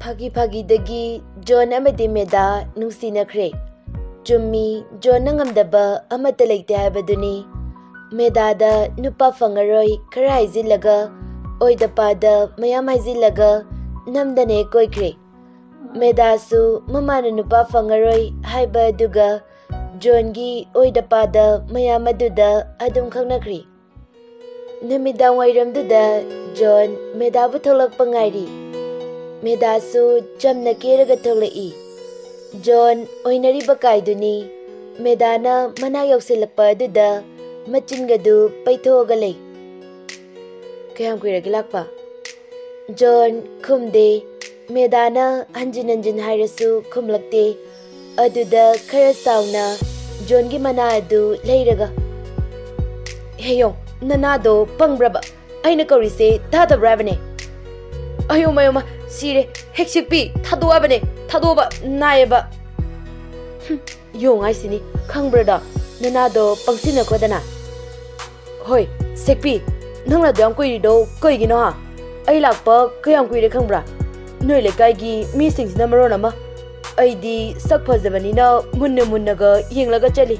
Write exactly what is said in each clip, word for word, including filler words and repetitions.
ꯐꯥꯒꯤ ꯐꯥꯒꯤꯗꯒꯤ ꯖꯣꯟ ꯑꯃꯗꯤ ꯃꯦꯗꯥ ꯅꯨꯡꯁꯤꯅꯈ꯭ꯔꯦ꯫ ꯆꯨꯝꯃꯤ, ꯖꯣꯟꯅ ꯉꯝꯗꯕ ꯑꯃꯠꯇ ꯂꯩꯇꯦ ꯍꯥꯏꯕꯗꯨꯅꯤ꯫ ꯃꯦꯗꯥꯗ ꯅꯨꯄꯥ ꯐꯪꯉꯔꯣꯏ ꯈꯔ ꯍꯥꯏꯖꯤꯜꯂꯒ, ꯑꯣꯏꯗ ꯄꯥꯗ ꯃꯌꯥꯝ ꯍꯥꯏꯖꯤꯜꯂꯒ ꯅꯝꯗꯅ ꯍꯦꯛ ꯀꯣꯏꯈ꯭ꯔꯦ꯫ ꯃꯦꯗꯥꯁꯨ ꯃꯃꯥꯅ ꯅꯨꯄꯥ ꯐꯪꯉꯔꯣꯏ ꯍꯥꯏꯕ ꯑꯗꯨꯒ ꯖꯣꯟꯒꯤ ꯑꯣꯏꯗ ꯄꯥꯗ ꯃꯌꯥꯝ ꯑꯗꯨꯗ ꯑꯗꯨꯝ ꯈꯪꯅꯈ꯭ꯔꯦ꯫ ꯅꯨꯃꯤꯗꯥꯡ ꯋꯥꯏꯔꯝꯗꯨꯗ ꯖꯣꯟ ꯃꯦꯗꯥꯕꯨ ꯊꯣꯛꯂꯛꯄ ꯉꯥꯏꯔꯤ꯫ ꯃꯦꯗꯥꯁꯨ ꯆꯝꯅ ꯀꯦꯔꯒ ꯊꯣꯛꯂꯛꯏ꯫ ꯖꯣꯟ ꯑꯣꯏꯅꯔꯤꯕ ꯀꯥꯏꯗꯨꯅꯤ꯫ ꯃꯦꯗꯥꯅ ꯃꯅꯥꯛ ꯌꯧꯁꯤꯜꯂꯛꯄ ꯑꯗꯨꯗ ꯃꯆꯤꯟꯒꯗꯨ ꯄꯩꯊꯣꯛꯑꯒ ꯂꯩ꯫ "ꯀꯌꯥꯝ ꯀꯨꯏꯔꯒꯦ ꯂꯥꯛꯄ?" ꯖꯣꯟ ꯈꯨꯝꯗꯦ꯫ ꯃꯦꯗꯥꯅ ꯍꯟꯖꯤꯟ ꯍꯟꯖꯤꯟ ꯍꯥꯏꯔꯁꯨ ꯈꯨꯝꯂꯛꯇꯦ꯫ ꯑꯗꯨꯗ ꯈꯔ ꯆꯥꯎꯅ ꯖꯣꯟꯒꯤ ꯃꯅꯥ ꯑꯗꯨ ꯂꯩꯔꯒ, "ꯍꯦ ꯌꯣꯡ, ꯅꯅꯥꯗꯣ ꯄꯪꯕ꯭ꯔꯕ? ꯑꯩꯅ ꯀꯧꯔꯤꯁꯦ ꯇꯥꯗꯕ꯭ꯔꯥ ꯍꯥꯏꯕꯅꯦ?" "ꯑꯌꯣꯃ, ꯑꯌꯣꯃ, ꯁꯤꯔꯦ, ꯍꯦꯛ ꯁꯤꯛꯄꯤ, ꯊꯥꯗꯣꯛꯑꯕꯅꯦ, ꯊꯥꯗꯣꯛꯑꯕ, ꯅꯥꯏꯌꯦꯕ꯫" "ꯍꯨꯝ, ꯌꯣꯡ ꯍꯥꯏꯁꯤꯅꯤ, ꯈꯪꯕ꯭ꯔꯗꯣ? ꯅꯅꯥꯗꯣ ꯄꯪꯁꯤꯟꯅꯈꯣꯗꯅ꯫" "ꯍꯣꯏ, ꯁꯦꯛꯄꯤ, ꯅꯪꯅ ꯑꯗꯨ ꯌꯥꯝ ꯀꯨꯏꯔꯤꯗꯣ ꯀꯩꯒꯤꯅꯣ, ꯍꯥ? ꯑꯩ ꯂꯥꯛꯄ ꯀꯌꯥꯝ ꯀꯨꯏꯔꯦ ꯈꯪꯕ꯭ꯔꯥ? ꯅꯣꯏ ꯂꯩꯀꯥꯏꯒꯤ ꯃꯤꯁꯤꯡꯁꯤꯅ ꯃꯔꯣꯟ ꯑꯃ, ꯑꯩꯗꯤ ꯁꯛ ꯐꯖꯕꯅꯤꯅ ꯃꯨꯟꯅ ꯃꯨꯟꯅꯒ ꯌꯦꯡꯂꯒ ꯆꯠꯂꯤ꯫"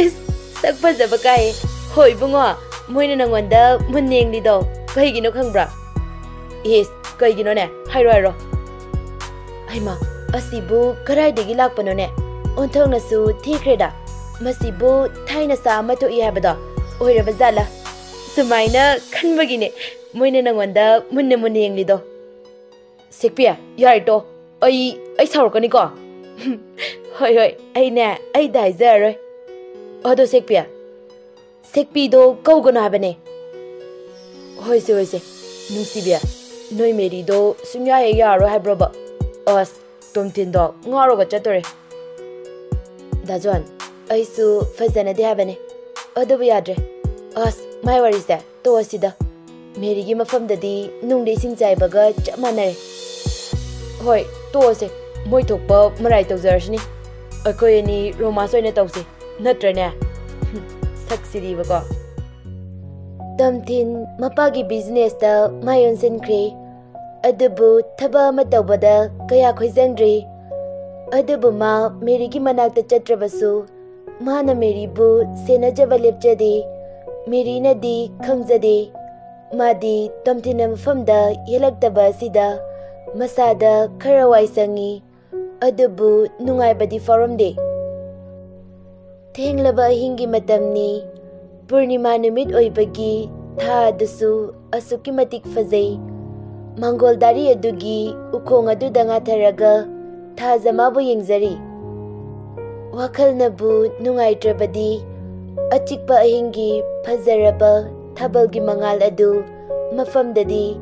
"ꯏꯁ, ꯁꯛ ꯐꯖꯕ ꯀꯥꯏꯌꯦ꯫ ꯍꯣꯏ ꯏꯕꯨꯡꯉꯣ, ꯃꯣꯏꯅ ꯅꯪꯉꯣꯟꯗ ꯃꯨꯟꯅ ꯌꯦꯡꯂꯤꯗꯣ ꯀꯩꯒꯤꯅꯣ ꯈꯪꯕ꯭ꯔꯥ?" "ꯏꯁ, ꯀꯩꯒꯤꯅꯣꯅꯦ? ꯍꯥꯏꯔꯣ, ꯍꯥꯏꯔꯣ꯫" "ꯍꯩꯃꯥ, ꯑꯁꯤꯕꯨ ꯀꯗꯥꯏꯗꯒꯤ ꯂꯥꯛꯄꯅꯣꯅꯦ? ꯑꯣꯟꯊꯣꯛꯅꯁꯨ ꯊꯤꯈ꯭ꯔꯦꯗ꯫ ꯃꯁꯤꯕꯨ ꯊꯥꯏꯅ ꯁꯥ ꯑꯃ ꯊꯣꯛꯏ ꯍꯥꯏꯕꯗꯣ ꯑꯣꯏꯔꯕ ꯖꯥꯠꯂꯥ?" ꯁꯨꯃꯥꯏꯅ ꯈꯟꯕꯒꯤꯅꯦ ꯃꯣꯏꯅ ꯅꯪꯉꯣꯟꯗ ꯃꯨꯟꯅ ꯃꯨꯟꯅ ꯌꯦꯡꯂꯤꯗꯣ꯫ "ꯁꯦꯛꯄꯤ, ꯌꯥꯔꯦ ꯇꯣ꯫ ꯑꯩ, ꯑꯩ ꯁꯥꯎꯔꯛꯀꯅꯤꯀꯣ꯫" "ꯍꯣꯏ, ꯍꯣꯏ, ꯑꯩꯅꯦ, ꯑꯩꯗ ꯍꯥꯏꯖꯔꯔꯣꯏ꯫" "ꯑꯗꯣ ꯁꯦꯛꯄꯤ, ꯁꯦꯛꯄꯤꯗꯣ ꯀꯧꯒꯅꯨ ꯍꯥꯏꯕꯅꯦ꯫" "ꯍꯣꯏꯁꯦ, ꯍꯣꯏꯁꯦ, ꯅꯨꯡꯁꯤꯕꯤ, ꯅꯣꯏ ꯃꯦꯔꯤꯗꯣ ꯁꯨꯡꯌꯥ ꯍꯦꯛ ꯌꯥꯔꯔꯣꯏ ꯍꯥꯏꯕ꯭ꯔꯣꯕ? ꯑꯁ, ꯇꯣꯝꯊꯤꯟꯗꯣ ꯉꯥꯎꯔꯒ ꯆꯠꯇꯣꯔꯦ꯫" "ꯗꯥ ꯖꯣꯟ, ꯑꯩꯁꯨ ꯐꯖꯅꯗꯤ ꯍꯥꯏꯕꯅꯦ, ꯑꯗꯨꯕꯨ ꯌꯥꯗ꯭ꯔꯦ꯫ ꯑꯁ, ꯃꯥꯏ ꯋꯥꯔꯤꯁꯦ ꯇꯣꯛꯑꯁꯤꯗ꯫ ꯃꯦꯔꯤꯒꯤ ꯃꯐꯝꯗꯗꯤ ꯅꯨꯡꯗ ꯏꯁꯤꯡ ꯆꯥꯏꯕꯒ ꯆꯞ ꯃꯥꯟꯅꯔꯦ꯫" "ꯍꯣꯏ, ꯇꯣꯛꯑꯁꯦ꯫ ꯃꯣꯏ ꯊꯣꯛꯄ ꯃꯔꯥꯏ ꯇꯧꯖꯔꯁꯅꯤ꯫ ꯑꯩꯈꯣꯏ ꯑꯅꯤ ꯔꯣꯃꯥꯟꯁ ꯑꯣꯏꯅ ꯇꯧꯁꯦ, ꯅꯠꯇ꯭ꯔꯅꯦ?" ꯁꯛꯁꯤꯗꯤꯕꯀꯣ꯫ ꯇꯣꯝꯊꯤꯟ ꯃꯄꯥꯒꯤ ꯕꯤꯖꯤꯅꯦꯁꯇ ꯃꯥꯏ ꯑꯣꯟꯁꯤꯟꯈ꯭ꯔꯦ꯫ ꯑꯗꯨꯕꯨ ꯊꯕꯛ ꯑꯃ ꯇꯧꯕꯗ ꯀꯌꯥ ꯈꯣꯏꯖꯪꯗ꯭ꯔꯤ꯫ ꯑꯗꯨꯕꯨ ꯃꯥ ꯃꯦꯔꯤꯒꯤ ꯃꯅꯥꯛꯇ ꯆꯠꯇ꯭ꯔꯕꯁꯨ, ꯃꯥꯅ ꯃꯦꯔꯤꯕꯨ ꯁꯦꯟꯅꯖꯕ ꯂꯦꯞꯆꯗꯦ꯫ ꯃꯦꯔꯤꯅꯗꯤ ꯈꯪꯖꯗꯦ꯫ ꯃꯥꯗꯤ ꯇꯣꯝꯊꯤꯟꯅ ꯃꯐꯝꯗ ꯌꯦꯜꯂꯛꯇꯕ ꯑꯁꯤꯗ ꯃꯁꯥꯗ ꯈꯔ ꯋꯥꯏ ꯁꯪꯉꯤ꯫ ꯑꯗꯨꯕꯨ ꯅꯨꯡꯉꯥꯏꯕꯗꯤ ꯐꯥꯎꯔꯝꯗꯦ꯫ ꯊꯦꯡꯂꯕ ꯑꯍꯤꯡꯒꯤ ꯃꯇꯝꯅꯤ꯫ ꯄꯨꯔꯅꯤꯃꯥ ꯅꯨꯃꯤꯠ ꯑꯣꯏꯕꯒꯤ ꯊꯥ ꯑꯗꯨꯁꯨ ꯑꯁꯨꯛꯀꯤ ꯃꯇꯤꯛ ꯐꯖꯩ꯫ ꯃꯥꯡꯒꯣꯜ ꯗꯥꯔꯤ ꯑꯗꯨꯒꯤ ꯎꯈꯣꯡ ꯑꯗꯨꯗ ꯉꯥꯊꯔꯒ ꯊꯥꯖ ꯃꯥꯕꯨ ꯌꯦꯡꯖꯔꯤ꯫ ꯋꯥꯈꯜꯅꯕꯨ ꯅꯨꯡꯉꯥꯏꯇ꯭ꯔꯕꯗꯤ, ꯑꯆꯤꯛꯄ ꯑꯍꯤꯡꯒꯤ ꯐꯖꯔꯕ ꯊꯥꯕꯜꯒꯤ ꯃꯉꯥꯜ ꯑꯗꯨ ꯃꯐꯝꯗꯗꯤ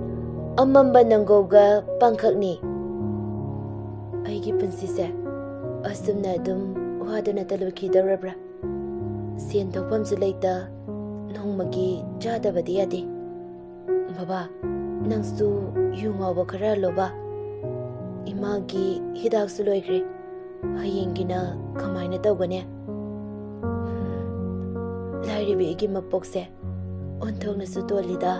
ꯑꯃꯝꯕ ꯅꯪꯒꯧꯒ ꯄꯥꯡꯈꯛꯅꯤ꯫ ꯑꯩꯒꯤ ꯄꯨꯟꯁꯤꯁꯦ ꯑꯁꯨꯝꯅ ꯑꯗꯨꯝ ꯋꯥꯗꯨꯅ ꯇꯂꯨꯈꯤꯗꯧꯔꯕ꯭ꯔꯥ? ꯁꯦꯟ ꯊꯣꯛꯐꯝꯁꯨ ꯂꯩꯇ, ꯅꯣꯡꯃꯒꯤ ꯆꯥꯗꯕꯗꯤ ꯌꯥꯗꯦ꯫ ꯕꯕꯥ, ꯅꯪꯁꯨ ꯌꯨ ꯉꯥꯎꯕ ꯈꯔ ꯍꯜꯂꯣꯕ꯫ ꯏꯃꯥꯒꯤ ꯍꯤꯗꯥꯛꯁꯨ ꯂꯣꯏꯈ꯭ꯔꯦ꯫ ꯍꯌꯦꯡꯒꯤꯅ ꯀꯃꯥꯏꯅ ꯇꯧꯒꯅꯤ? ꯂꯥꯏꯔꯕꯤ ꯑꯩꯒꯤ ꯃꯄꯣꯛꯁꯦ ꯑꯣꯟꯊꯣꯛꯅꯁꯨ ꯇꯣꯜꯂꯤꯗ꯫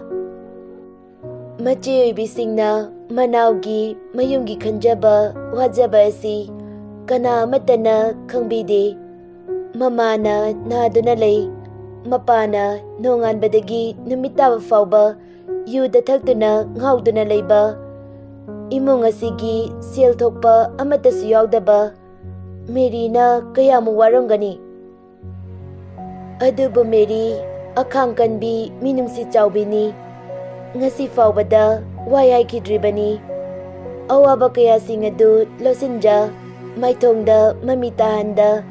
ꯃꯆꯦ ꯑꯣꯏꯕꯤꯁꯤꯡꯅ ꯃꯅꯥꯎꯒꯤ ꯃꯌꯨꯝꯒꯤ ꯈꯟꯖꯕ ꯋꯥꯖꯕ ꯑꯁꯤ ꯀꯅꯥ ꯑꯃꯠꯇꯅ ꯈꯪꯕꯤꯗꯦ꯫ ꯃꯃꯥꯅ ꯅꯥꯗꯨꯅ ꯂꯩ꯫ ꯃꯄꯥꯅ ꯅꯣꯡꯉꯥꯟꯕꯗꯒꯤ ꯅꯨꯃꯤꯠ ꯇꯥꯕ ꯐꯥꯎꯕ ꯌꯨꯗ ꯊꯛꯇꯨꯅ ꯉꯥꯎꯗꯨꯅ ꯂꯩꯕ꯫ ꯏꯃꯨꯡ ꯑꯁꯤꯒꯤ ꯁꯦꯜ ꯊꯣꯛꯄ ꯑꯃꯠꯇꯁꯨ ꯌꯥꯎꯗꯕ꯫ ꯃꯦꯔꯤꯅ ꯀꯌꯥꯃꯨꯛ ꯋꯥꯔꯝꯒꯅꯤ? ꯑꯗꯨꯕꯨ ꯃꯦꯔꯤ ꯑꯈꯥꯡ ꯀꯟꯕꯤ, ꯃꯤꯅꯨꯡꯁꯤ ꯆꯥꯎꯕꯤꯅꯤ꯫ ꯉꯁꯤ ꯐꯥꯎꯕꯗ ꯋꯥꯏ ꯍꯥꯏꯈꯤꯗ꯭ꯔꯤꯕꯅꯤ꯫ ꯑꯋꯥꯕ ꯀꯌꯥꯁꯤꯡ ꯑꯗꯨ ꯂꯣꯠꯁꯤꯟꯖ, ꯃꯥꯏꯊꯣꯡꯗ ꯃꯃꯤ ꯇꯥꯍꯟꯗ,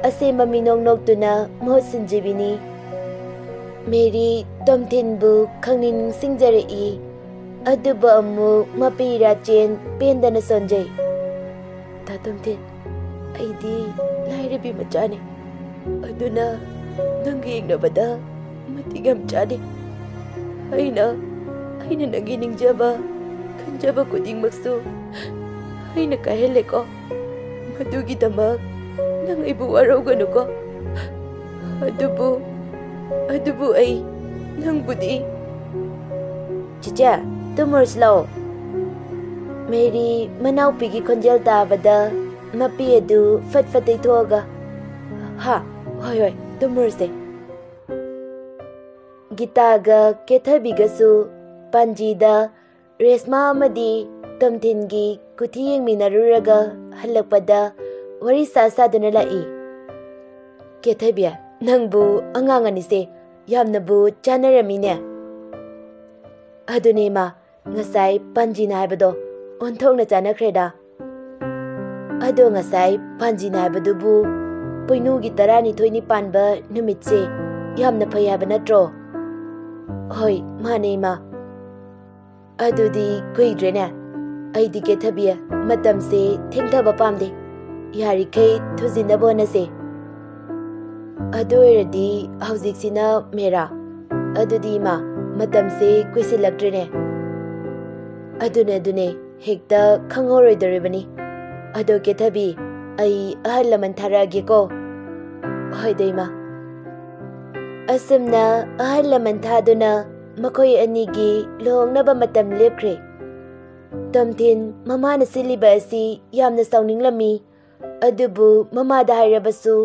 ꯑꯁꯦꯝꯕ ꯃꯤꯅꯣꯛ ꯅꯣꯛꯇꯨꯅ ꯃꯍꯨꯠ ꯁꯤꯟꯖꯕꯤꯅꯤ꯫ ꯃꯦꯔꯤ ꯇꯣꯝꯊꯤꯟꯕꯨ ꯈꯪꯅꯤꯡ ꯅꯤꯡꯁꯤꯡꯖꯔꯛꯏ꯫ ꯑꯗꯨꯕꯨ ꯑꯃꯨꯛ ꯃꯄꯤ ꯏꯔꯥꯆꯦꯟ ꯄꯦꯟꯗꯅ ꯁꯣꯟꯖꯩ꯫ ꯇꯥ ꯇꯣꯝꯊꯤꯟ, ꯑꯩꯗꯤ ꯂꯥꯏꯔꯕꯤ ꯃꯆꯥꯅꯤ꯫ ꯑꯗꯨꯅ ꯅꯪꯒ ꯌꯦꯡꯅꯕꯗ ꯃꯇꯤꯛ ꯌꯥꯝ ꯆꯥꯗꯦ꯫ ꯑꯩꯅ, ꯑꯩꯅ ꯅꯪꯒꯤ ꯅꯤꯡꯖꯕ, ꯈꯟꯖꯕ ꯈꯨꯗꯤꯡꯃꯛꯁꯨ ꯑꯩꯅ ꯀꯥꯏꯍꯜꯂꯦꯀꯣ꯫ ꯃꯗꯨꯒꯤꯗꯃꯛ ꯅꯪ ꯑꯩꯕꯨ ꯋꯥꯔꯧꯒꯅꯨꯀꯣ꯫ ꯑꯗꯨꯕꯨ, ꯑꯗꯨꯕꯨ ꯑꯩ ꯅꯪꯕꯨꯗꯤ꯫ ꯆꯤꯆꯦ, ꯇꯨꯝꯃꯨꯔꯁꯤ ꯂꯥꯛꯑꯣ꯫ ꯃꯦꯔꯤ ꯃꯅꯥꯎꯄꯤꯒꯤ ꯈꯣꯟꯖꯦꯜ ꯇꯥꯕꯗ ꯃꯄꯤ ꯑꯗꯨ ꯐꯠ ꯐꯠ ꯇꯩꯊꯣꯛꯑꯒ, "ꯍꯥ, ꯍꯣꯏ, ꯍꯣꯏ, ꯇꯨꯝꯃꯨꯔꯁꯦ꯫" ꯒꯤꯇꯥꯒ ꯀꯦꯊꯕꯤꯒꯁꯨ ꯄꯥꯟꯖꯤꯗ ꯔꯦꯁꯃꯥ ꯑꯃꯗꯤ ꯇꯣꯝꯊꯤꯟꯒꯤ ꯀꯨꯊꯤ ꯌꯦꯡꯃꯤꯟꯅꯔꯨꯔꯒ ꯍꯜꯂꯛꯄꯗ ꯋꯥꯔꯤ ꯁꯥ ꯁꯥꯗꯨꯅ ꯂꯥꯛꯏ꯫ "ꯀꯦꯊꯕꯤ, ꯅꯪꯕꯨ ꯑꯉꯥꯡ ꯑꯅꯤꯁꯦ ꯌꯥꯝꯅꯕꯨ ꯆꯥꯟꯅꯔꯝꯃꯤꯅꯦ꯫" "ꯑꯗꯨꯅꯦ ꯏꯃꯥ, ꯉꯁꯥꯏ ꯄꯥꯟꯖꯤꯅ ꯍꯥꯏꯕꯗꯣ ꯑꯣꯟꯊꯣꯛꯅ ꯆꯥꯟꯅꯈ꯭ꯔꯦꯗ꯫" "ꯑꯗꯣ ꯉꯁꯥꯏ ꯄꯥꯟꯖꯤꯅ ꯍꯥꯏꯕꯗꯨꯕꯨ ꯄꯣꯏꯅꯨꯒꯤ ꯇꯔꯥꯅꯤꯊꯣꯏꯅꯤ ꯄꯥꯟꯕ ꯅꯨꯃꯤꯠꯁꯦ ꯌꯥꯝꯅ ꯐꯩ ꯍꯥꯏꯕ ꯅꯠꯇ꯭ꯔꯣ?" "ꯍꯣꯏ, ꯃꯥꯅꯦ ꯏꯃꯥ꯫" "ꯑꯗꯨꯗꯤ ꯀꯨꯏꯗ꯭ꯔꯦꯅꯦ꯫ ꯑꯩꯗꯤ ꯀꯦꯊꯕꯤ, ꯃꯇꯝꯁꯦ ꯊꯦꯡꯊꯕ ꯄꯥꯝꯗꯦ꯫ ꯌꯥꯔꯤꯈꯩ ꯊꯨꯖꯤꯟꯅꯕ ꯍꯣꯠꯅꯁꯦ꯫" "ꯑꯗꯨ ꯑꯣꯏꯔꯗꯤ ꯍꯧꯖꯤꯛꯁꯤꯅ ꯃꯦꯔꯥ꯫ ꯑꯗꯨꯗꯤ ꯏꯃꯥ, ꯃꯇꯝꯁꯦ ꯀꯨꯏꯁꯤꯜꯂꯛꯇ꯭ꯔꯦꯅꯦ꯫" "ꯑꯗꯨꯅꯦ, ꯑꯗꯨꯅꯦ, ꯍꯦꯛꯇ ꯈꯪꯍꯧꯔꯣꯏꯗꯧꯔꯤꯕꯅꯤ꯫ ꯑꯗꯣ ꯀꯦꯊꯕꯤ, ꯑꯩ ꯑꯍꯜ ꯂꯃꯟ ꯊꯥꯔꯛꯑꯒꯦꯀꯣ꯫" "ꯍꯣꯏꯗ ꯏꯃꯥ꯫" ꯑꯁꯨꯝꯅ ꯑꯍꯜ ꯂꯃꯟ ꯊꯥꯗꯨꯅ ꯃꯈꯣꯏ ꯑꯅꯤꯒꯤ ꯂꯨꯍꯣꯡꯅꯕ ꯃꯇꯝ ꯂꯦꯞꯈ꯭ꯔꯦ꯫ ꯇꯣꯝꯊꯤꯟ ꯃꯃꯥꯅ ꯁꯤꯜꯂꯤꯕ ꯑꯁꯤ ꯌꯥꯝꯅ ꯁꯥꯎꯅꯤꯡꯂꯝꯃꯤ꯫ ꯑꯗꯨꯕꯨ ꯃꯃꯥꯗ ꯍꯥꯏꯔꯕꯁꯨ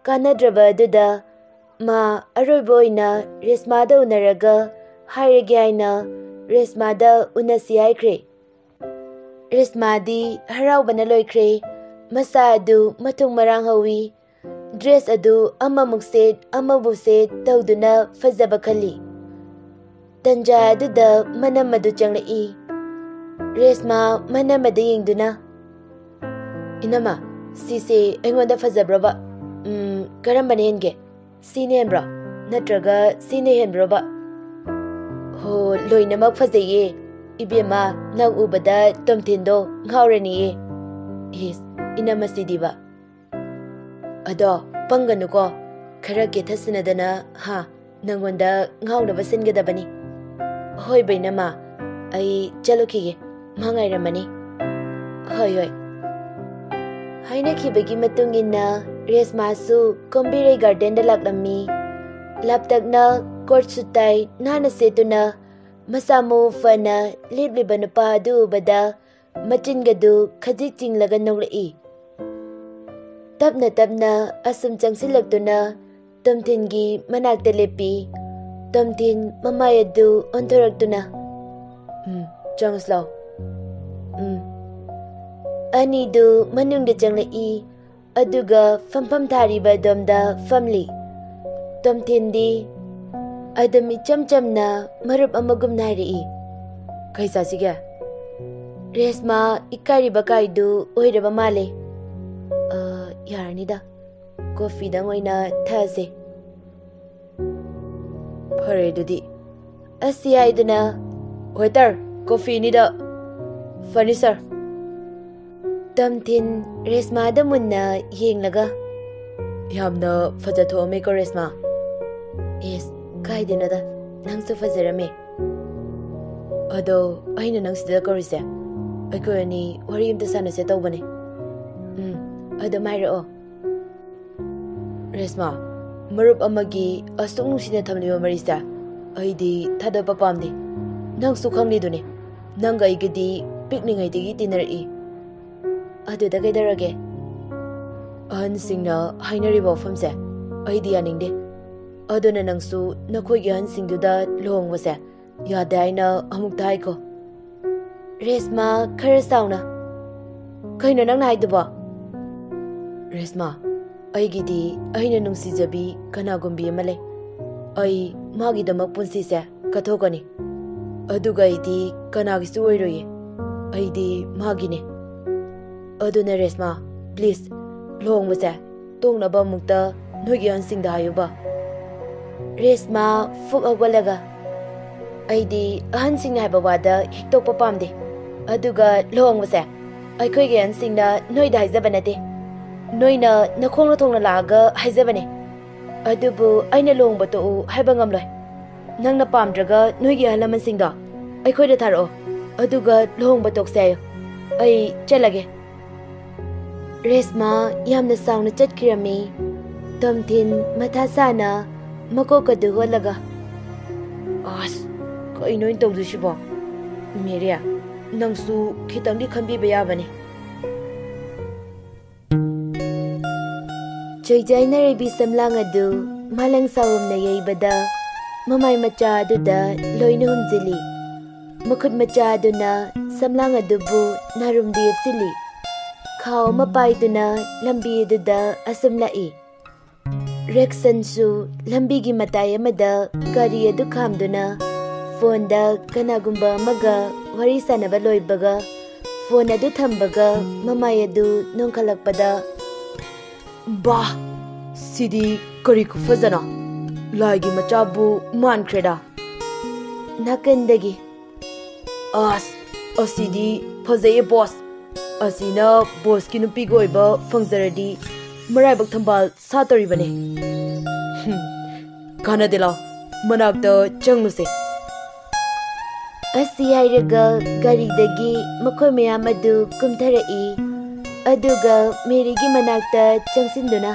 ꯀꯥꯟꯅꯗ꯭ꯔꯕ ꯑꯗꯨꯗ ꯃꯥ ꯑꯔꯣꯏꯕ ꯑꯣꯏꯅ ꯔꯦꯁꯃꯥꯗ ꯎꯅꯔꯒ ꯍꯥꯏꯔꯒꯦ ꯍꯥꯏꯅ ꯔꯦꯁꯃꯥꯗ ꯎꯅꯁꯤ ꯍꯥꯏꯈ꯭ꯔꯦ꯫ ꯔꯦꯁꯃꯥꯗꯤ ꯍꯔꯥꯎꯕꯅ ꯂꯣꯏꯈ꯭ꯔꯦ꯫ ꯃꯁꯥ ꯑꯗꯨ ꯃꯊꯨꯡ ꯃꯔꯥꯡ ꯍꯧꯏ꯫ ꯗ꯭ꯔꯦꯁ ꯑꯗꯨ ꯑꯃꯃꯨꯛ ꯁꯦꯠ, ꯑꯃꯕꯨ ꯁꯦꯠ ꯇꯧꯗꯨꯅ ꯐꯖꯕ ꯈꯜꯂꯤ꯫ ꯇꯟꯖꯥ ꯑꯗꯨꯗ ꯃꯅꯝ ꯑꯗꯨ ꯆꯪꯂꯛꯏ꯫ ꯔꯦꯁꯃꯥ ꯃꯅꯝ ꯑꯗꯨ ꯌꯦꯡꯗꯨꯅ, "ꯏꯅꯝꯃ, ꯁꯤꯁꯦ ꯑꯩꯉꯣꯟꯗ ꯐꯖꯕ꯭ꯔꯣꯕ? ꯎꯝ, ꯀꯔꯝꯕꯅ ꯍꯦꯟꯒꯦ? ꯁꯤꯅ ꯍꯦꯟꯕ꯭ꯔꯣ? ꯅꯠꯇ꯭ꯔꯒ ꯁꯤꯅ ꯍꯦꯟꯕ꯭ꯔꯣꯕ?" "ꯍꯣ, ꯂꯣꯏꯅꯃꯛ ꯐꯖꯩꯌꯦ꯫ ꯏꯕꯦꯝꯃ, ꯅꯪ ꯎꯕꯗ ꯇꯣꯝꯊꯤꯟꯗꯣ ꯉꯥꯎꯔꯅꯤꯌꯦ꯫" "ꯏꯁ, ꯏꯅꯝꯃ ꯁꯤꯗꯤꯕ꯫" "ꯑꯗꯣ ꯄꯪꯒꯅꯨꯀꯣ, ꯈꯔ ꯀꯦꯊꯁꯤꯟꯅꯗꯅ, ꯍꯥ, ꯅꯪꯉꯣꯟꯗ ꯉꯥꯎꯅꯕ ꯁꯤꯟꯒꯗꯕꯅꯤ꯫" "ꯍꯣꯏ ꯕꯩꯅꯃ, ꯑꯩ ꯆꯠꯂꯨꯈꯤꯒꯦ, ꯃꯥ ꯉꯥꯏꯔꯝꯃꯅꯤ꯫" "ꯍꯣꯏ, ꯍꯣꯏ꯫" ꯍꯥꯏꯅꯈꯤꯕꯒꯤ ꯃꯇꯨꯡ ꯏꯟꯅ ꯔꯦꯁꯃꯥꯁꯨ ꯀꯣꯝꯕꯤꯔꯩ ꯒꯥꯔꯗꯦꯟꯗ ꯂꯥꯛꯂꯝꯃꯤ꯫ ꯂꯥꯞꯇꯛꯅ ꯀꯣꯠ ꯁꯨꯠ ꯇꯥꯏ ꯅꯥꯟꯅ ꯁꯦꯠꯇꯨꯅ ꯃꯁꯥ ꯃꯎ ꯐꯅ ꯂꯦꯞꯂꯤꯕ ꯅꯨꯄꯥ ꯑꯗꯨ ꯎꯕꯗ ꯃꯆꯤꯟꯒꯗꯨ ꯈꯖꯤꯛ ꯆꯤꯡꯂꯒ ꯅꯣꯛꯂꯛꯏ꯫ ꯇꯞꯅ ꯇꯞꯅ ꯑꯁꯨꯝ ꯆꯪꯁꯤꯜꯂꯛꯇꯨꯅ ꯇꯣꯝꯊꯤꯟꯒꯤ ꯃꯅꯥꯛꯇ ꯂꯦꯞꯄꯤ꯫ ꯇꯣꯝꯊꯤꯟ ꯃꯃꯥꯏ ꯑꯗꯨ ꯑꯣꯟꯊꯣꯔꯛꯇꯨꯅ, "ꯎꯝ, ꯆꯪꯁꯤ ꯂꯥꯎ꯫ ꯎꯝ꯫" ꯑꯅꯤꯗꯨ ꯃꯅꯨꯡꯗ ꯆꯪꯂꯛꯏ꯫ ꯑꯗꯨꯒ ꯐꯝꯐꯝ ꯊꯥꯔꯤꯕ ꯑꯗꯣꯝꯗ ꯐꯝꯂꯤ꯫ ꯇꯣꯝꯊꯤꯟꯗꯤ ꯑꯗꯨꯝ ꯏꯆꯝ ꯆꯝꯅ ꯃꯔꯨꯞ ꯑꯃꯒꯨꯝꯅ ꯍꯥꯏꯔꯛꯏ, "ꯀꯩ ꯆꯥꯁꯤꯒꯦ?" ꯔꯦꯁꯃꯥ ꯏꯀꯥꯏꯔꯤꯕ ꯀꯥꯏꯗꯨ ꯑꯣꯏꯔꯕ ꯃꯥꯜꯂꯦ꯫ "ꯑ, ꯌꯥꯔꯅꯤꯗ, ꯀꯣꯐꯤꯗꯪ ꯑꯣꯏꯅ ꯊꯛꯑꯁꯦ꯫" "ꯐꯔꯦ ꯑꯗꯨꯗꯤ꯫" ꯑꯁꯤ ꯍꯥꯏꯗꯨꯅ, "Waiter, ꯀꯣꯐꯤ ꯑꯅꯤꯗ ꯐꯔꯅꯤꯆꯔ꯫" ꯇꯣꯝꯊꯤꯟ ꯔꯦꯁꯃꯥꯗ ꯃꯨꯟꯅ ꯌꯦꯡꯂꯒ, "ꯌꯥꯝꯅ ꯐꯖꯊꯣꯛꯑꯝꯃꯦꯀꯣ, ꯔꯦꯁꯃꯥ꯫" "ꯑꯦꯁ, ꯀꯥꯏꯗꯦꯅꯣꯗ, ꯅꯪꯁꯨ ꯐꯖꯔꯝꯃꯦ꯫" "ꯑꯗꯣ ꯑꯩꯅ ꯅꯪ ꯁꯤꯗ ꯀꯧꯔꯤꯁꯦ ꯑꯩꯈꯣꯏ ꯑꯅꯤ ꯋꯥꯔꯤ ꯑꯝꯇ ꯁꯥꯟꯅꯁꯦ ꯇꯧꯕꯅꯦ꯫" "ꯎꯝ, ꯑꯗꯨꯝ ꯍꯥꯏꯔꯛꯑꯣ꯫" "ꯔꯦꯁꯃꯥ, ꯃꯔꯨꯞ ꯑꯃꯒꯤ ꯑꯁꯨꯛ ꯅꯨꯡꯁꯤꯅ ꯊꯝꯂꯤꯕ ꯃꯔꯤꯁꯦ ꯑꯩꯗꯤ ꯊꯥꯗꯣꯛꯄ ꯄꯥꯝꯗꯦ꯫ ꯅꯪꯁꯨ ꯈꯪꯂꯤꯗꯨꯅꯤ, ꯅꯪꯒ ꯑꯩꯒꯗꯤ ꯄꯤꯛꯂꯤꯉꯩꯗꯒꯤ ꯇꯤꯟꯅꯔꯛꯏ꯫" "ꯑꯗꯨꯗ ꯀꯩꯗꯧꯔꯒꯦ?" "ꯑꯍꯟꯁꯤꯡꯅ ꯍꯥꯏꯅꯔꯤꯕ ꯋꯥꯐꯝꯁꯦ ꯑꯩꯗꯤ ꯌꯥꯅꯤꯡꯗꯦ꯫ ꯑꯗꯨꯅ ꯅꯪꯁꯨ ꯅꯈꯣꯏꯒꯤ ꯑꯍꯟꯁꯤꯡꯗꯨꯗ ꯂꯨꯍꯣꯡꯕꯁꯦ ꯌꯥꯗꯦ ꯍꯥꯏꯅ ꯑꯃꯨꯛꯇ ꯍꯥꯏꯈꯣ꯫" ꯔꯦꯁꯃꯥ ꯈꯔ ꯁꯥꯎꯅ, "ꯀꯩꯅꯣ ꯅꯪꯅ ꯍꯥꯏꯗꯨꯕꯣ?" "ꯔꯦꯁꯃꯥ, ꯑꯩꯒꯤꯗꯤ ꯑꯩꯅ ꯅꯨꯡꯁꯤꯖꯕꯤ ꯀꯅꯥꯒꯨꯝꯕꯤ ꯑꯃ ꯂꯩ꯫ ꯑꯩ ꯃꯥꯒꯤꯗꯃꯛ ꯄꯨꯟꯁꯤꯁꯦ ꯀꯠꯊꯣꯛꯀꯅꯤ꯫ ꯑꯗꯨꯒ ꯑꯩꯗꯤ ꯀꯅꯥꯒꯤꯁꯨ ꯑꯣꯏꯔꯣꯏꯌꯦ꯫ ꯑꯩꯗꯤ ꯃꯥꯒꯤꯅꯦ꯫ ꯑꯗꯨꯅ ꯔꯦꯁꯃꯥ, please, ꯂꯨꯍꯣꯡꯕꯁꯦ ꯇꯣꯛꯅꯕ ꯑꯃꯨꯛꯇ ꯅꯣꯏꯒꯤ ꯑꯍꯟꯁꯤꯡꯗ ꯍꯥꯏꯌꯨꯕ꯫" ꯔꯦꯁꯃꯥ ꯐꯨꯛ ꯍꯧꯒꯠꯂꯒ, "ꯑꯩꯗꯤ ꯑꯍꯟꯁꯤꯡꯅ ꯍꯥꯏꯕ ꯋꯥꯗ ꯍꯤꯛꯇꯣꯛꯄ ꯄꯥꯝꯗꯦ꯫ ꯑꯗꯨꯒ ꯂꯨꯍꯣꯡꯕꯁꯦ ꯑꯩꯈꯣꯏꯒꯤ ꯑꯍꯟꯁꯤꯡꯅ ꯅꯣꯏꯗ ꯍꯥꯏꯖꯕ ꯅꯠꯇꯦ꯫ ꯅꯣꯏꯅ ꯅꯈꯣꯡꯅ ꯊꯣꯡꯅ ꯂꯥꯛꯑꯒ ꯍꯥꯏꯖꯕꯅꯦ꯫ ꯑꯗꯨꯕꯨ ꯑꯩꯅ ꯂꯨꯍꯣꯡꯕ ꯇꯣꯛꯎ ꯍꯥꯏꯕ ꯉꯝꯂꯣꯏ꯫ ꯅꯪꯅ ꯄꯥꯝꯗ꯭ꯔꯒ ꯅꯣꯏꯒꯤ ꯑꯍꯜ ꯂꯃꯟꯁꯤꯡꯗꯣ ꯑꯩꯈꯣꯏꯗ ꯊꯥꯔꯛꯑꯣ, ꯑꯗꯨꯒ ꯂꯨꯍꯣꯡꯕ ꯇꯣꯛꯁꯦ ꯍꯥꯏꯌꯨ꯫ ꯑꯩ ꯆꯠꯂꯒꯦ꯫" ꯔꯦꯁꯃꯥ ꯌꯥꯝꯅ ꯁꯥꯎꯅ ꯆꯠꯈꯤꯔꯝꯃꯤ꯫ ꯇꯣꯝꯊꯤꯟ ꯃꯊꯥ ꯁꯥꯅ ꯃꯀꯣꯛ ꯑꯗꯨ ꯍꯣꯠꯂꯒ, "ꯑꯁ, ꯀꯩꯅꯣ ꯑꯩꯅ ꯇꯧꯗꯣꯏꯁꯤꯕꯣ? ꯃꯦꯔꯤꯌꯥ, ꯅꯪꯁꯨ ꯈꯤꯇꯪꯗꯤ ꯈꯟꯕꯤꯕ ꯌꯥꯕꯅꯤ꯫ ꯆꯣꯏꯖꯥꯏꯅꯔꯩꯕꯤ ꯁꯝꯂꯥꯡ ꯑꯗꯨ ꯃꯥꯂꯪ ꯁꯥꯎꯔꯨꯝꯅ ꯌꯩꯕꯗ ꯃꯃꯥꯏ ꯃꯆꯥ ꯑꯗꯨꯗ ꯂꯣꯏꯅ ꯍꯨꯝꯖꯤꯜꯂꯤ꯫ ꯃꯈꯨꯠ ꯃꯆꯥ ꯑꯗꯨꯅ ꯁꯝꯂꯥꯡ ꯑꯗꯨꯕꯨ ꯅꯥꯔꯨꯝꯗ ꯌꯦꯞꯁꯤꯜꯂꯤ꯫ ꯈꯥꯎ ꯑꯃ ꯄꯥꯏꯗꯨꯅ ꯂꯝꯕꯤ ꯑꯗꯨꯗ ꯑꯁꯨꯝ ꯂꯥꯛꯏ꯫ ꯔꯦꯛꯁꯟꯁꯨ ꯂꯝꯕꯤꯒꯤ ꯃꯇꯥꯏ ꯑꯃꯗ ꯒꯥꯔꯤ ꯑꯗꯨ ꯈꯥꯝꯗꯨꯅ ꯐꯣꯟꯗ ꯀꯅꯥꯒꯨꯝꯕ ꯑꯃꯒ ꯋꯥꯔꯤ ꯁꯥꯟꯅꯕ ꯂꯣꯏꯕꯒ ꯐꯣꯟ ꯑꯗꯨ ꯊꯝꯕꯒ ꯃꯃꯥꯏ ꯑꯗꯨ ꯅꯣꯡꯈꯠꯂꯛꯄꯗ, "ꯕꯥ, ꯁꯤꯗꯤ ꯀꯔꯤ ꯈꯨꯐꯖꯅꯣ! ꯂꯥꯏꯒꯤ ꯃꯆꯥꯕꯨ ꯃꯥꯟꯈ꯭ꯔꯦꯗ!" ꯅꯥꯀꯟꯗꯒꯤ, "ꯑꯁ, ꯑꯁꯤꯗꯤ ꯐꯖꯩꯌꯦ ꯕꯣꯁ! ꯑꯁꯤꯅ ꯕꯣꯁꯀꯤ ꯅꯨꯄꯤꯒ ꯑꯣꯏꯕ ꯐꯪꯖꯔꯗꯤ ꯃꯔꯥꯏꯕꯛ ꯊꯝꯕꯥꯜ ꯁꯥꯠꯇꯧꯔꯤꯕꯅꯦ꯫ ꯍꯨꯝ, ꯀꯥꯟꯅꯗꯦ, ꯂꯥꯎ, ꯃꯅꯥꯛꯇ ꯆꯪꯂꯨꯁꯦ꯫" ꯑꯁꯤ ꯍꯥꯏꯔꯒ ꯒꯥꯔꯤꯗꯒꯤ ꯃꯈꯣꯏ ꯃꯌꯥꯝ ꯑꯗꯨ ꯀꯨꯝꯊꯔꯛꯏ꯫ ꯑꯗꯨꯒ ꯃꯦꯔꯤꯒꯤ ꯃꯅꯥꯛꯇ ꯆꯪꯁꯤꯟꯗꯨꯅ,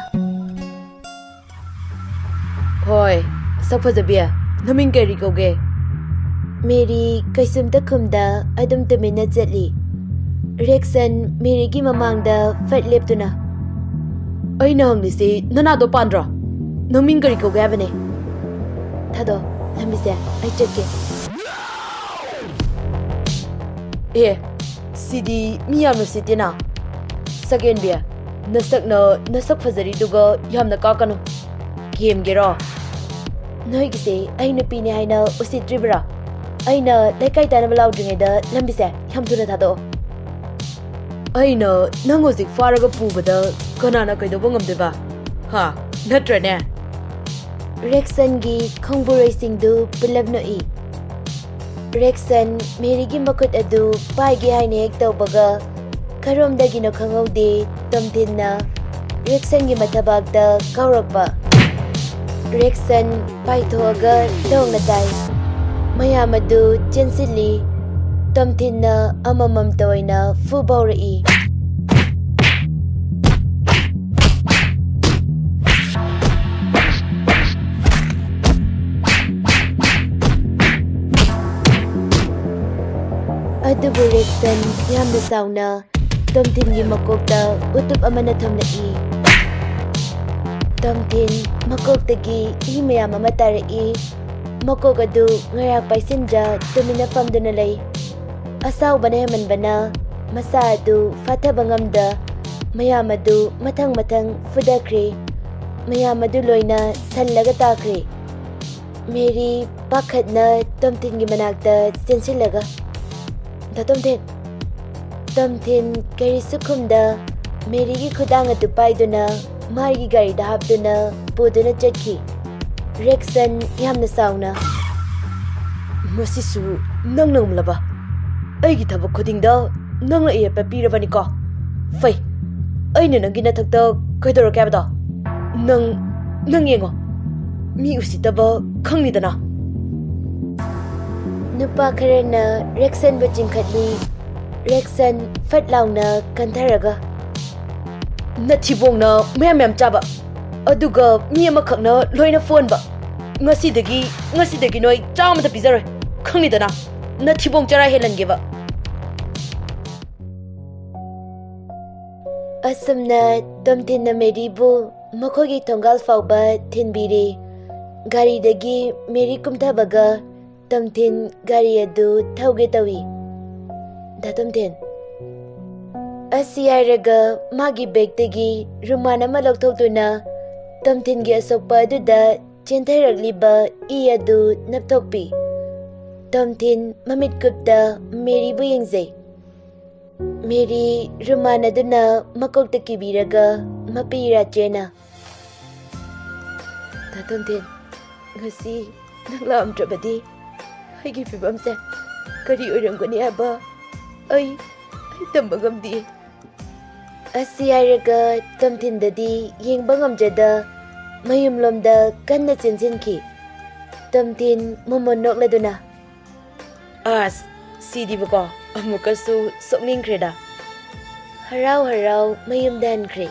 "ꯍꯣꯏ, ꯁꯛ ꯐꯖꯕꯤ, ꯅꯃꯤꯡ ꯀꯔꯤ ꯀꯧꯒꯦ?" ꯃꯦꯔꯤ ꯀꯩꯁꯨꯝꯇ ꯈꯨꯝꯗ ꯑꯗꯨꯝ ꯇꯨꯃꯤꯟꯅ ꯆꯠꯂꯤ꯫ ꯔꯦꯛꯁꯟ ꯃꯦꯔꯤꯒꯤ ꯃꯃꯥꯡꯗ ꯐꯠ ꯂꯦꯞꯇꯨꯅ, "ꯑꯩꯅ ꯍꯪꯂꯤꯁꯤ ꯅꯅꯥꯗꯣ ꯄꯥꯟꯗ꯭ꯔꯣ? ꯅꯃꯤꯡ ꯀꯔꯤ ꯀꯧꯒꯦ ꯍꯥꯏꯕꯅꯦ?" "ꯊꯥꯗꯣ, ꯂꯝꯕꯤꯁꯦ, ꯑꯩ ꯆꯠꯀꯦ꯫" "ꯑꯦ, ꯁꯤꯗꯤ ꯃꯤ ꯌꯥꯝꯅ ꯎꯁꯤꯠꯇꯦꯅ꯫ ꯁꯛꯍꯦꯟꯕꯤ, ꯅꯁꯛꯅ ꯅꯁꯛ ꯐꯖꯔꯤꯗꯨꯒ ꯌꯥꯝꯅ ꯀꯥꯛꯀꯅꯨ꯫ ꯀꯦꯝꯒꯦꯔꯣ?" "ꯅꯣꯏꯒꯤꯁꯦ ꯑꯩ ꯅꯨꯄꯤꯅꯦ ꯍꯥꯏꯅ ꯎꯁꯤꯠꯇ꯭ꯔꯤꯕ꯭ꯔꯥ? ꯑꯩꯅ ꯂꯩꯀꯥꯏ ꯇꯥꯅꯕ ꯂꯥꯎꯗ꯭ꯔꯤꯉꯩꯗ ꯂꯝꯕꯤꯁꯦ ꯌꯥꯝ ꯊꯨꯅ ꯊꯥꯗꯣꯛꯑꯣ꯫" "ꯑꯩꯅ ꯅꯪ ꯍꯧꯖꯤꯛ ꯐꯥꯔꯒ ꯄꯨꯕꯗ ꯀꯅꯥꯅ ꯀꯩꯗꯧꯕ ꯉꯝꯗꯣꯏꯕ? ꯍꯥ? ꯅꯠꯇ꯭ꯔꯅꯦ?" ꯔꯦꯛꯁꯟꯒꯤ ꯈꯣꯡꯕꯨꯔꯩꯁꯤꯡꯗꯨ ꯄꯨꯂꯞ ꯅꯣꯛꯏ꯫ ꯔꯦꯛꯁꯟ ꯃꯦꯔꯤꯒꯤ ꯃꯈꯨꯠ ꯑꯗꯨ ꯄꯥꯏꯒꯦ ꯍꯥꯏꯅ ꯍꯦꯛ ꯇꯧꯕꯒ, ꯀꯔꯣꯝꯗꯒꯤꯅꯣ ꯈꯪꯍꯧꯗꯦ, ꯇꯣꯝꯊꯤꯟꯅ ꯔꯦꯛꯁꯟꯒꯤ ꯃꯊꯕꯥꯛꯇ ꯀꯥꯎꯔꯛꯄ꯫ ꯔꯦꯛꯁꯟ ꯄꯥꯏꯊꯣꯛꯑꯒ ꯂꯣꯡꯅ ꯇꯥꯏ꯫ ꯃꯌꯥꯝ ꯑꯗꯨ ꯆꯦꯟꯁꯤꯜꯂꯤ꯫ ꯇꯣꯝꯊꯤꯟꯅ ꯑꯃꯃꯝꯇ ꯑꯣꯏꯅ ꯐꯨꯕ ꯍꯧꯔꯛꯏ꯫ ꯑꯗꯨꯕꯨ ꯔꯦꯛꯁꯟ ꯌꯥꯝꯅ ꯁꯥꯎꯅ ꯇꯣꯝꯊꯤꯟꯒꯤ ꯃꯀꯣꯛꯇ ꯎꯇꯨꯞ ꯑꯃꯅ ꯊꯣꯝꯂꯛꯏ꯫ ꯇꯣꯝꯊꯤꯟ ꯃꯀꯣꯛꯇꯒꯤ ꯏ ꯃꯌꯥꯝ ꯑꯃ ꯇꯥꯔꯛꯏ꯫ ꯃꯀꯣꯛ ꯑꯗꯨ ꯉꯔꯥꯛ ꯄꯥꯏꯁꯤꯟꯖ ꯇꯨꯃꯤꯟꯅ ꯐꯝꯗꯨꯅ ꯂꯩ꯫ ꯑꯁꯥꯎꯕꯅ ꯍꯦꯟꯃꯟꯕꯅ ꯃꯁꯥ ꯑꯗꯨ ꯐꯥꯊꯕ ꯉꯝꯗ ꯃꯌꯥꯝ ꯑꯗꯨ ꯃꯊꯪ ꯃꯊꯪ ꯐꯨꯗꯈ꯭ꯔꯦ꯫ ꯃꯌꯥꯝ ꯑꯗꯨ ꯂꯣꯏꯅ ꯁꯜꯂꯒ ꯇꯥꯈ꯭ꯔꯦ꯫ ꯃꯦꯔꯤ ꯄꯥꯈꯠꯅ ꯇꯣꯝꯊꯤꯟꯒꯤ ꯃꯅꯥꯛꯇ ꯆꯦꯟꯁꯤꯜꯂꯒ, "ꯗꯥ ꯇꯣꯝꯊꯤꯟ!" ꯇꯣꯝꯊꯤꯟ ꯀꯔꯤꯁꯨ ꯈꯨꯝꯗ ꯃꯦꯔꯤꯒꯤ ꯈꯨꯗꯥꯡ ꯑꯗꯨ ꯄꯥꯏꯗꯨꯅ ꯃꯥꯒꯤ ꯒꯥꯔꯤꯗ ꯍꯥꯞꯇꯨꯅ ꯄꯨꯗꯨꯅ ꯆꯠꯈꯤ꯫ ꯔꯦꯛꯁꯟ ꯌꯥꯝꯅ ꯁꯥꯎꯅ, "ꯃꯁꯤꯁꯨ ꯅꯪꯅ ꯎꯝꯂꯕ? ꯑꯩꯒꯤ ꯊꯕꯛ ꯈꯨꯗꯤꯡꯗ ꯅꯪꯅ ꯑꯌꯦꯠꯄ ꯄꯤꯔꯕꯅꯤꯀꯣ? ꯐꯩ, ꯑꯩꯅ ꯅꯪꯒꯤ ꯅꯊꯛꯇ ꯀꯩꯗꯧꯔꯛꯀꯦ ꯍꯥꯏꯕꯗꯣ? ꯅꯪ, ꯅꯪ ꯌꯦꯡꯉꯣ, ꯃꯤ ꯎꯁꯤꯠꯇꯕ ꯈꯪꯅꯤꯗꯅ?" ꯅꯨꯄꯥ ꯈꯔꯅ ꯔꯦꯛꯁꯟꯕꯨ ꯆꯤꯡꯈꯠꯂꯤ꯫ ꯔꯦꯛꯁꯟ ꯐꯠ ꯂꯥꯎꯅ ꯀꯟꯊꯔꯒ, "ꯅꯊꯤꯕꯣꯡꯅ ꯃꯌꯥꯝ ꯃꯌꯥꯝ ꯆꯥꯕ, ꯑꯗꯨꯒ ꯃꯤ ꯑꯃꯈꯛꯅ ꯂꯣꯏꯅ ꯐꯣꯟꯕ꯫ ꯉꯁꯤꯗꯒꯤ, ꯉꯁꯤꯗꯒꯤ ꯅꯣꯏ ꯆꯥꯛ ꯑꯃꯇ ꯄꯤꯖꯔꯣꯏ, ꯈꯪꯅꯤꯗꯅ? ꯅꯊꯤꯕꯣꯡ ꯆꯔꯥ ꯍꯦꯜꯍꯟꯒꯦꯕ!" ꯑꯁꯨꯝꯅ ꯇꯣꯝꯊꯤꯟꯅ ꯃꯦꯔꯤꯕꯨ ꯃꯈꯣꯏꯒꯤ ꯊꯣꯡꯒꯥꯜ ꯐꯥꯎꯕ ꯊꯤꯟꯕꯤꯔꯦ꯫ ꯒꯥꯔꯤꯗꯒꯤ ꯃꯦꯔꯤ ꯀꯨꯝꯊꯕꯒ ꯇꯣꯝꯊꯤꯟ ꯒꯥꯔꯤ ꯑꯗꯨ ꯊꯧꯒꯦ ꯇꯧꯏ꯫ "ꯗꯥ ꯇꯣꯝꯊꯤꯟ!" ꯑꯁꯤ ꯍꯥꯏꯔꯒ ꯃꯥꯒꯤ ꯕꯦꯒꯇꯒꯤ ꯔꯨꯃꯥꯟ ꯑꯃ ꯂꯧꯊꯣꯛꯇꯨꯅ ꯇꯣꯝꯊꯤꯟꯒꯤ ꯑꯁꯣꯛꯄ ꯑꯗꯨꯗ ꯆꯦꯟꯊꯔꯛꯂꯤꯕ ꯏ ꯑꯗꯨ ꯅꯞꯊꯣꯛꯄꯤ꯫ ꯇꯣꯝꯊꯤꯟ ꯃꯃꯤꯠ ꯀꯨꯞꯇ ꯃꯦꯔꯤꯕꯨ ꯌꯦꯡꯖꯩ꯫ ꯃꯦꯔꯤ ꯔꯨꯃꯥꯟ ꯑꯗꯨꯅ ꯃꯀꯣꯛꯇ ꯀꯤꯕꯤꯔꯒ ꯃꯄꯤ ꯏꯔꯥ ꯆꯦꯅ, "ꯗꯥ ꯇꯣꯝꯊꯤꯟ, ꯉꯁꯤ ꯅꯪ ꯂꯥꯛꯑꯝꯗ꯭ꯔꯕꯗꯤ ꯑꯩꯒꯤ ꯐꯤꯕꯝꯁꯦ ꯀꯔꯤ ꯑꯣꯏꯔꯝꯒꯅꯤ ꯍꯥꯏꯕ ꯑꯩ, ꯑꯩ ꯇꯝꯕ ꯉꯝꯗꯦ꯫" ꯑꯁꯤ ꯍꯥꯏꯔꯒ ꯇꯣꯝꯊꯤꯟꯗꯗꯤ ꯌꯦꯡꯕ ꯉꯝꯖꯗ ꯃꯌꯨꯝꯂꯣꯝꯗ ꯀꯟꯅ ꯆꯦꯟꯁꯤꯟꯈꯤ꯫ ꯇꯣꯝꯊꯤꯟ ꯃꯣꯃꯣꯟ ꯅꯣꯛꯂꯗꯨꯅ, "ꯑꯁ, ꯁꯤꯗꯤꯕꯀꯣ, ꯑꯃꯨꯛꯀꯁꯨ ꯁꯣꯛꯅꯤꯡꯈ꯭ꯔꯦꯗ꯫" ꯍꯔꯥꯎ ꯍꯔꯥꯎ ꯃꯌꯨꯝꯗ ꯍꯟꯈ꯭ꯔꯦ꯫